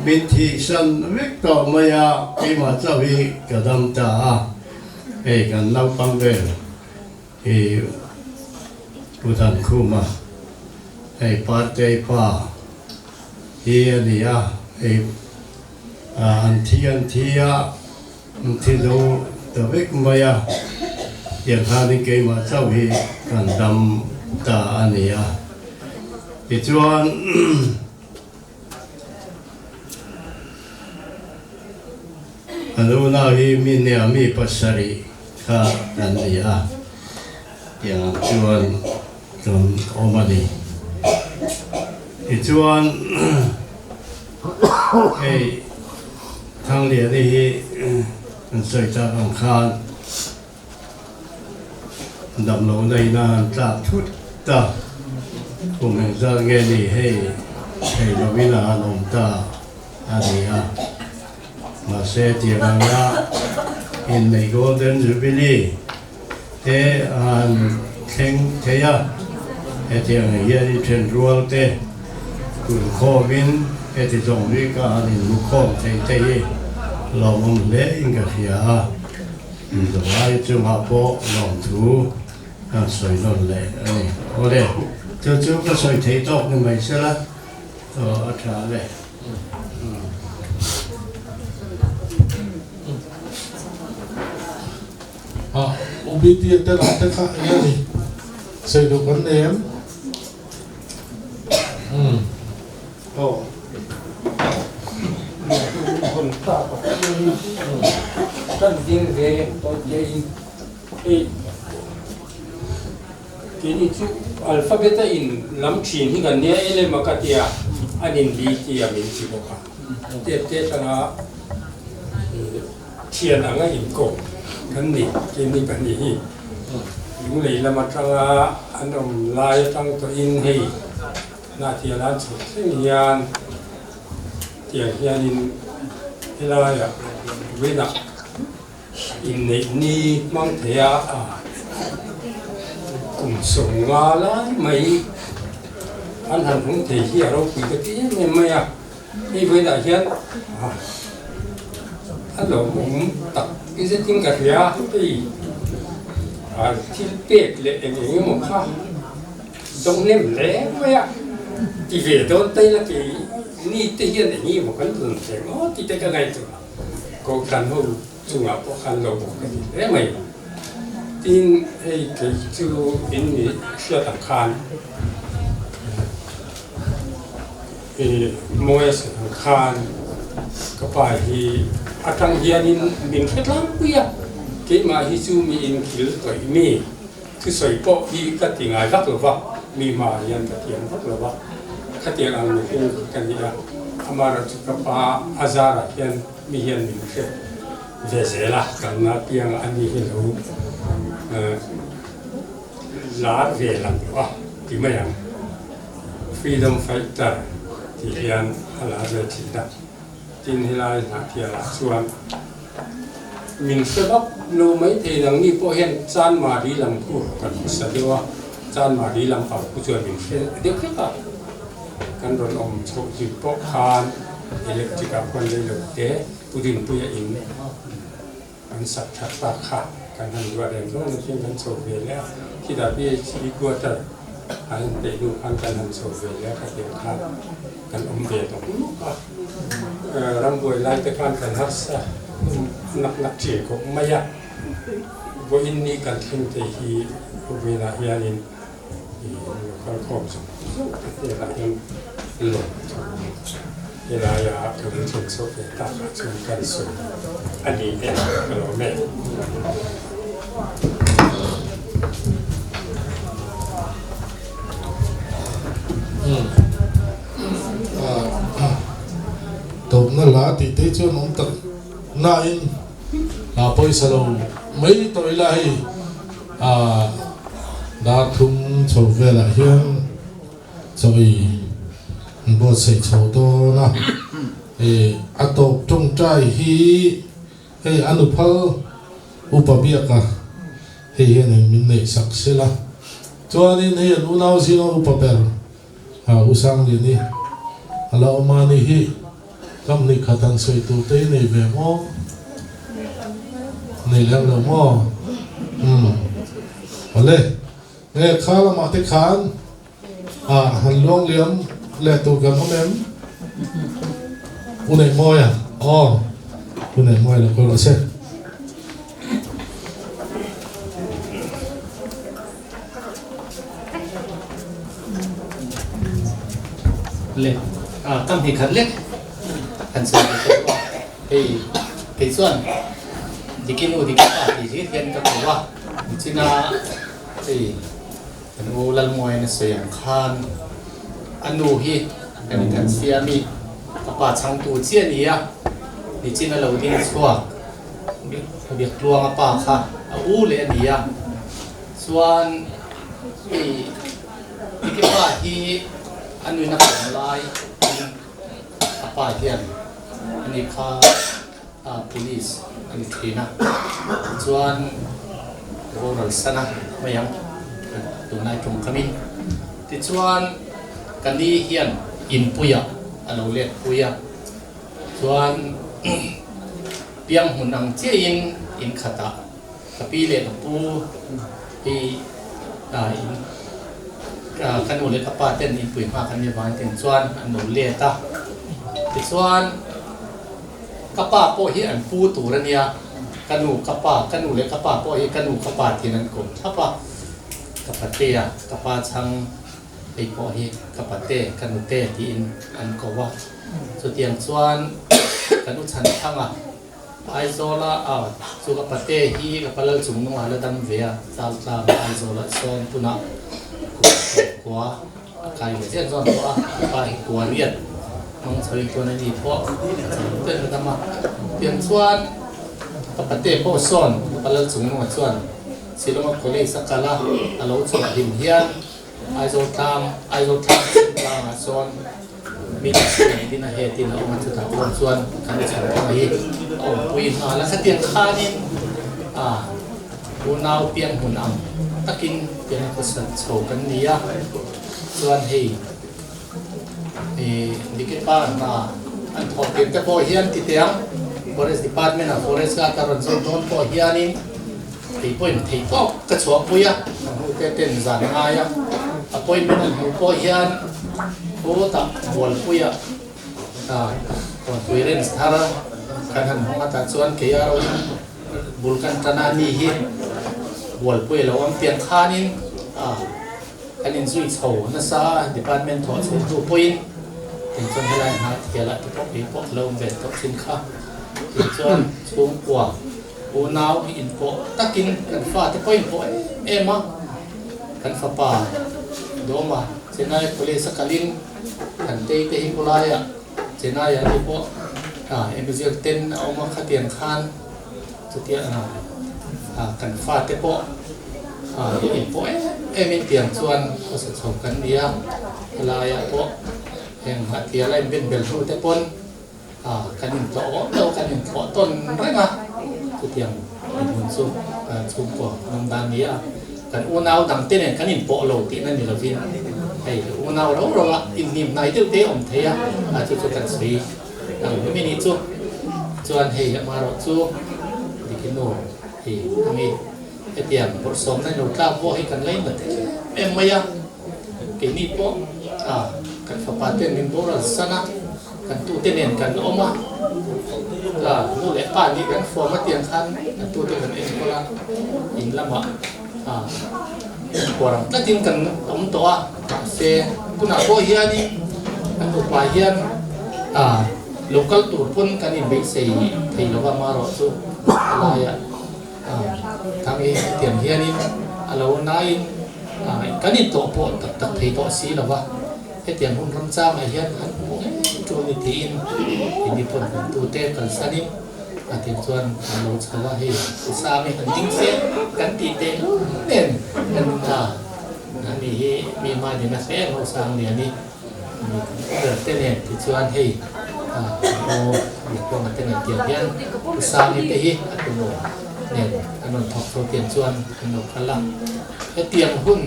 min thihsan vek tawh mai a, keimah chauh hi ka dam ta a, hei kan naupang vel hi Pu Thankhuma, hei Partei pa hi a ni a, hei an thi an thi a. An thi zo ta vek mai a, tiang khanin keimah chauh hi kan dam ta a ni a. Tichuan a nunau hi mi nia mi pasarih kha kan ni a, tiang ang chuan kan awm a ni. Tichuan hei Thangliani hi an sawi tak ang khan damlohna in a han tlak thut ta, kum engzat nge ni hei thei lovin a han awm ta a ni a, mahse tiang anga inneih Golden Jubilee te a han thleng thei a, hetiang ang hian i then rual te tun khawmin heti zawng hi ka han inhmu khawm thei te hi lawmawm hle in ka hria a, inzawlai chungah pawh lawmthu kan sawi nawn leh a ni. Awle, chu chu ka sawi thei tawk ni mai sela, aw a tha le. A OBT te lah te kha eng a ni? Sawi duh kan nei em? Umm. Aw. Kan ding ve tawh te in hei keini chu alphabet a in lam thin hi kan nia em em a ka tia an in bi tia min ti bawk a tep te atanga Thian anga inkawp kan ni, keini pahnih hi lunglei lam atanga an awm lai atang tawhin hei Hnahtial an chhoh thleng hian tiang hianin helaiah Winah inneih ni hmang thei a, kum 50 lai mai an han hmang thei hi a ropui ta ti em em mai a. Hei vawiinah hian a lawmawm tak i zetin ka hria hei thil pek leh eng eng emaw kha dawng nem hle mai a ti ve dawn ta ila kei ni te hian eng emaw kan tun thleng aw tih te ka ngaihtuah a kohhran ho chungah pawh khan lawmawm ka ti hle mai tin hei kei chu in mi hriat ang khan. I mawi a sawi ang khan ka pa hi atang hianin min hre tlangpui a, keimah hi chu mi inkhil tawih mi thusawi pawh hi ka ti ngai vak lo va, mi hmaah hian ka thiam vak lo va, khatiang ang mihring hi ka ni a, amaherawh chu ka pa a zarah hian mi hian min hre ve zel a, kalna piangah ani hi lo lar ve lang lo a ti mai ang. Freedom Fighter tih hian a lar ve thin a, tin helai Hnahthialah chuan Min hre vak lo mai thei nangni pawh hian Chanmari lam khu kan hmasa deuh a, Chanmari lampang khu chuan min hre deuh hlek a, kan rawn awm chhoh hlim pawh khan electric ah khuan lei lo te Pu Rinpuia in an sak that ta kha kan han ruah reng reng na chuan kan chho ve leh a, khitah PHE quarter an han peih hnu khan kan han chho ve leh a, khatiang khan kan awm ve tawh nuk a, rambuai lai te khan kan harsa nak nak thin khawp mai a, vawiin ni kan thleng thei hi vawiinah hianin local khawm zawng zawng te hnenah hian lawm thu helaia ka lo thlen chhoh ve takah chuan kan sawi a ni e ka lawm e. Tawpna hla tih te chuan awm tak nain pawisa lo mai tawh ila hei. A dar thum chho velah hian chawi an buatsaih chho dawn a, ih a tawp tawngtai hi hei a nuphal upa biak a, hei hian in min neih sak sela, chuanin hei an unau zinga upa ber a U Sangliani a la awm a ni hi kam hnih khat han sawi tur te hi nei ve maw? Nei lem lo maw? Umm awle nge kha lamah te khan ah han luang liam leh tur kan awm em? U Neihmawia aw U Neihmawia lo kal rawh se. Le a kam hi khat lek kan sawi ve tawh a hei kei chuan dikinu diki pa tih hlir hian ka ko a nichina hei kan u Lalmuaina sawi ang khan a nu hi kan in siam i ka pa changtu chiah a ni a nichina lo ding chhuak Biaktluanga pa kha a u leh a ni a. Chuan hei Diki pa hi a nuina kawm lai in a pa hian ani kha police a ni thin a, tichuan boral sana mai ang tunlai tawngkamin. Tichuan ka ni hian inpuiah a lo let pui a, chuan piang hmun ang chiahin in khatah Ka pi leh ka pu hi in ka nu leh ka pa ten inpui hma kan nih avangin tin chuan an lo let a. Tichuan ka pa pawh hi an pu tur a nia, ka nu ka pa ka nu leh ka pa pawh hi ka nu ka pa tiin an kawm thlap a. Ka patea ka pa chhang hei pawh hi ka pate ka nute tiin an ko a. Chutiang chuan ka nu chhan thlang a. Aizawla a chu ka pate hi ka palal chung nungah la dam ve a, Chaltlang Aizawlah sawn tunah kum kua a kai ve zel zawn tawh a, ka pa hi kua riat hmang chhoin tuan a ni pawh ten la dam a, tiang chuan ka pate pawh sawn ka palal chung nungah chuan Shillong a college a kal a, a lo chhuah hlim hian Aizawl tlang Aizawl tlang tlangah sawn Mi chhung din a he tin a awm a chutah pawh chuan kan chhan thang hi a awmpui nghal a khatiang khanin a unau piang hmun ang takin pian khawsa chho kan ni a chuan hei ih Dikepa hna an thawh tir te pawh hian ti teh ang Forest Department ah Forest Guard a rawn zawt dawn pawh hianin kei pawhin theih tawk ka chhuahpui a ka hmuh te ten zan ngai a appointment an hmuh pawh hian Khawtah Bualpuia Kawnpui Range thar kan han hawng atah chuan kei a ro bul kan tan a ni hi Bualpui a lo awm pian khanin kan inzui chho nasa a department thawh chho hnu pawhin tin chuan helai hna thialah te pawh kei pawh a lo awm ve tawh thin kha tin chuan chhungkua unau inpawh takin kan fate pawh inpawh em em a kan fapa Dawma Chennai College a kalin kan tei te hi khawlaiah Chennai ah te pawh Emizir ten a awm a khatiang khan chutia kan fate pawh inpawh em em in tiang chuan khawsa chho kan ni a helaiah pawh heng hahtiala inben bel hnu te pawn kan intlawh awm lo kan inthlawh tawn reng a. Chutiang dinhmun chu kan chhungkaw nawm dan ni a, kan unau dangte nen kan inpawh lo tihna ni lovin hei unau rau rau a inhnim hnai deuh te awm thei a, chu chu kan sawi ang hemi ni chu. Chuan hei amaherawh chu Dikinu hi a mi hetiang bawrhsawmna lo tlak pawh hi kan lainat em em mai a, keini pawh kan fapa ten min boral san a. Kan tute nen kan awm a, ka nu leh pa nih kan form a tiang khan kan tute kan enkawl a, in lamah huar ang tlatin kan awm tawh a, mahse tunah pawh hianin kan nupa hian lo kal tur pawn kan inbeisei thei lo va, marawh chu helaiah Thang-i tiang hianin a lo nain kan intawh pawh tak tak thei tawh si lo va. Hetiang hun ramchangah hian an hmu em chu ni tiin ini pawn hmangtute kalsanin a tir chuan an lo chho a, hei u Sami han ding se kan tih teh lul nen kan ta ani hi mi hmanin a hre em ho Sangliani mi ber te nen tichuan hei u Biakbuanga te nen tiang hian u Sami te hi a tunu nen an rawn thawk chho tiang chuan an lo kal a, hetiang hun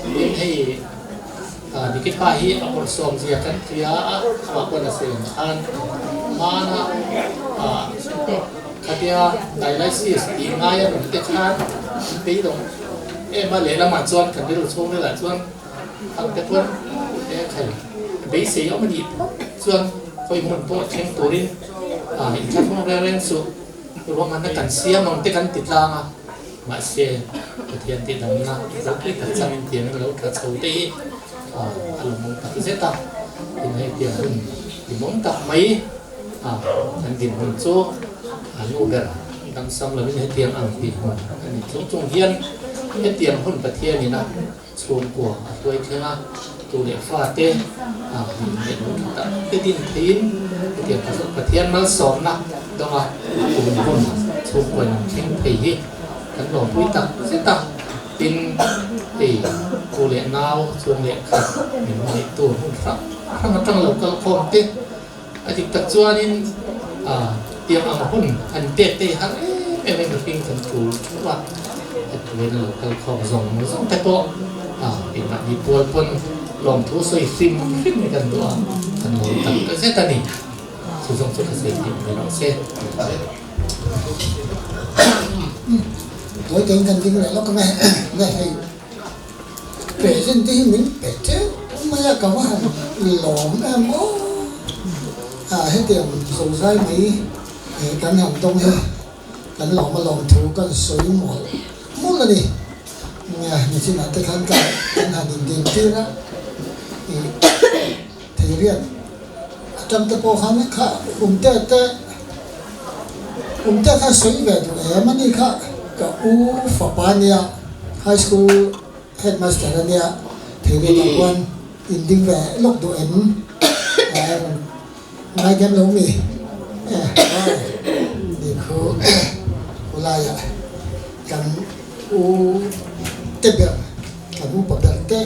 tin hei. Nikita hi a bawrhsawm zia kan hria a, amah pawn a sawi ang khan hmana khatia dialysis tih ngai a rawn te khan an beidawng em a, lehlamah chuan kan rilru chhung velah chuan ang te pawn e khai beisei awm a nih phawt chuan khawi hmun pawh thleng turin inthlahrung reng reng suh ruahmanna kan siam ang te kan ti tlang a. Mahse, Pathian tihdamna ropui tak changin tiangin lo tla chho te hi a lawmawm tak zet a. Tin hei tiang hun hlimawm tak mai a kan dinhmun chu a nu ber damsam lovin hetiang ang dinhmun a ni chung chung hian hetiang hun Pathianin a chhungkua a hluai thleng a, tu leh fate a min neih lo tha tak te din theiin hetiang Pathian malsawmna dawnga kum hun chhungkua in an thleng thei hi kan lawmpui tak zet a. Tin, hei tu leh nau chung leh khat min hmangaihtu hun hrang hrang atang lo kal khawm te a dik tak chuanin tiang ang hun an pek te hi har em em in mihring kan tul theuh a, hetiang lo kal khawm zawng zawng te pawh keimahni pual pawn lawmthu sawi hrim hrim hi kan duh a, kan lawm tak tak zet a ni. Chu zawng chu ka sawi theih mai lo se. Tawi tein kan ding leh lawk ang e, nge hei present te hi min pe teuh mai a, ka va han lawm em aw. A hetiang zozai mai kan han tawng hi kan lawm a lawm thu kan sawi mawlh mawlh a ni. Nia nichinah te khan ka kan han indin tir a, ih theiriat atang te pawh khan kha umte te umte kha sawi ve duh em a ni kha ka u fapa nia high school headmaster a nia theiriat ah khuan inding ve lawk duh em ngaidam lo mi ni khu khulaiah kan u te ber kan upa ber te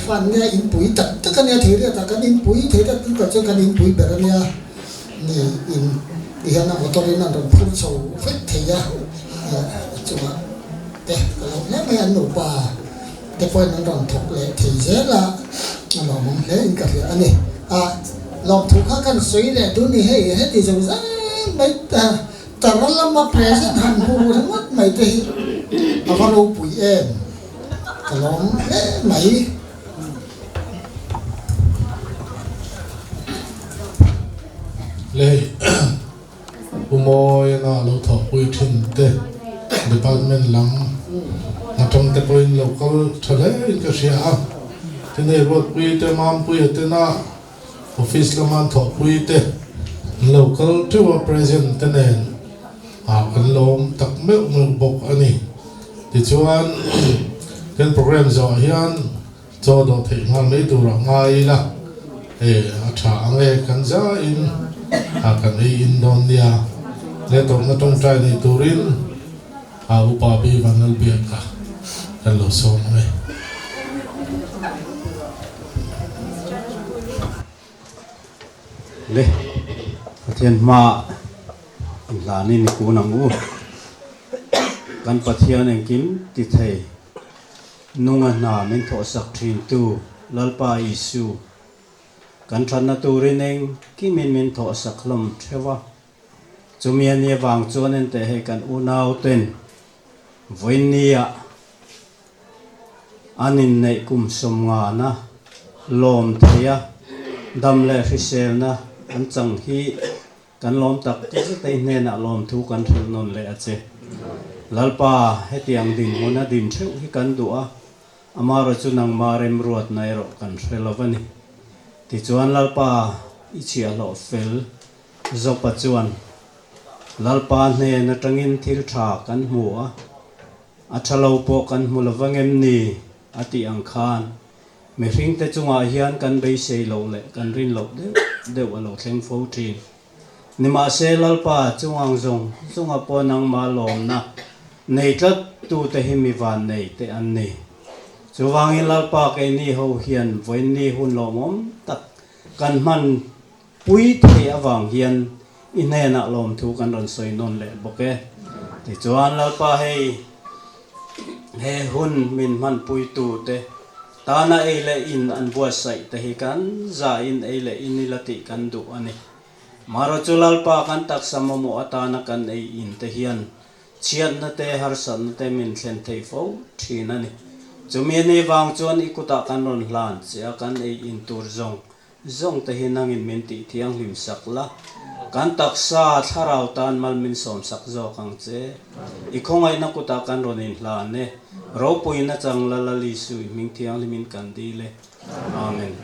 fan nia inpui tak tak a nia thei riat ah kan inpui thei riat tih tak chuan kan inpui ber a nia ni in ti hian a motor in an rawn phur chho vek thei a a chungah te ka lo hle mai an nupa te pawhin an rawn thawk leh thei zel a a lawmawm hle in ka hria a ni a lawmthu kha kan sawi leh dun ni hei heti zo zel mai ta Tara lama present han hmu ringawt mai te hi a va ropui em? Ka lawm hle mai. Lei Pu Mawiana lo thawhpui thin te department lam atang te pawhin lo kal tha hle in ka hria a, tin hei Ruatpui te Mampuia tena Office lama an thawhpui te an lo kal teuh a, present te nen ah kan lawm tak meuh meuh bawk a ni. Tichuan kan program zawh hian chaw dawh theih nghal mai tur ah ngai ila e a tha ang e kan zaiin ah kan ei in dawn nia. Le tawpna tawngtai nei turin A upa Pi Vanlalbiaka kan lo sawm ang e. Le, Pathian hma inhlanin i kun ang u. Kan Pathian engkim ti thei, nunga hna min thawhsak thintu Lalpa Isu, kan thatna turin engkimin min thawhsak hlawm theuh a. Chumi a ni avang chuan enteh hei kan unauten vawiinniah an inneih kum sawmngana lawm theia dam leh hriselna an chang hi Kan lawm tak zet a i hnenah lawmthu kan hrilh nawn leh a che. Lalpa, hetiang dinhmun a din theuh hi kan duh a, amarawh chu nangma remruatna erawh kan hre lo a ni. Tichuan Lalpa, i chhiahhlawh fel Jopa chuan Lalpa hnen atangin thil tha kan hmu a, a tha lo pawh kan hmu lo vang em ni? a tih ang khan Mihringte chungah hian kan beisei loh leh kan rin loh deuh deuh a lo thleng fo thin. Nimahse, Lalpa chungang zawng zawnga pawh nangmah lawmna nei tlat tute hi mi van nei te an ni. Chuvangin Lalpa keini ho hian vawiinni hun lawmawm tak kan hman pui thei avang hian i hnenah lawmthu kan rawn sawi nawn leh bawk e. Tichuan Lalpa hei he hun min hmanpuitu te tana ei leh in an buatsaih te hi kan zahin ei leh in ila tih kan duh a ni. Marawh chu Lalpa kan taksa mamawh atana kan ei in te hian chhiatna te harsatna te min thlen thei fo thin a ni. Chumi a ni vang chuan i kutah kan rawn hlan che a kan ei in tur zawng Zawng te hi nangin min tih thianghlim sak la, kan taksa thlarau tan mal min sawm sak zawk ang che. I khawngaihna kutah kan rawn inhlan e, ropuina chang la Lal Isu i hming thianghlimin kan dil e. Amen.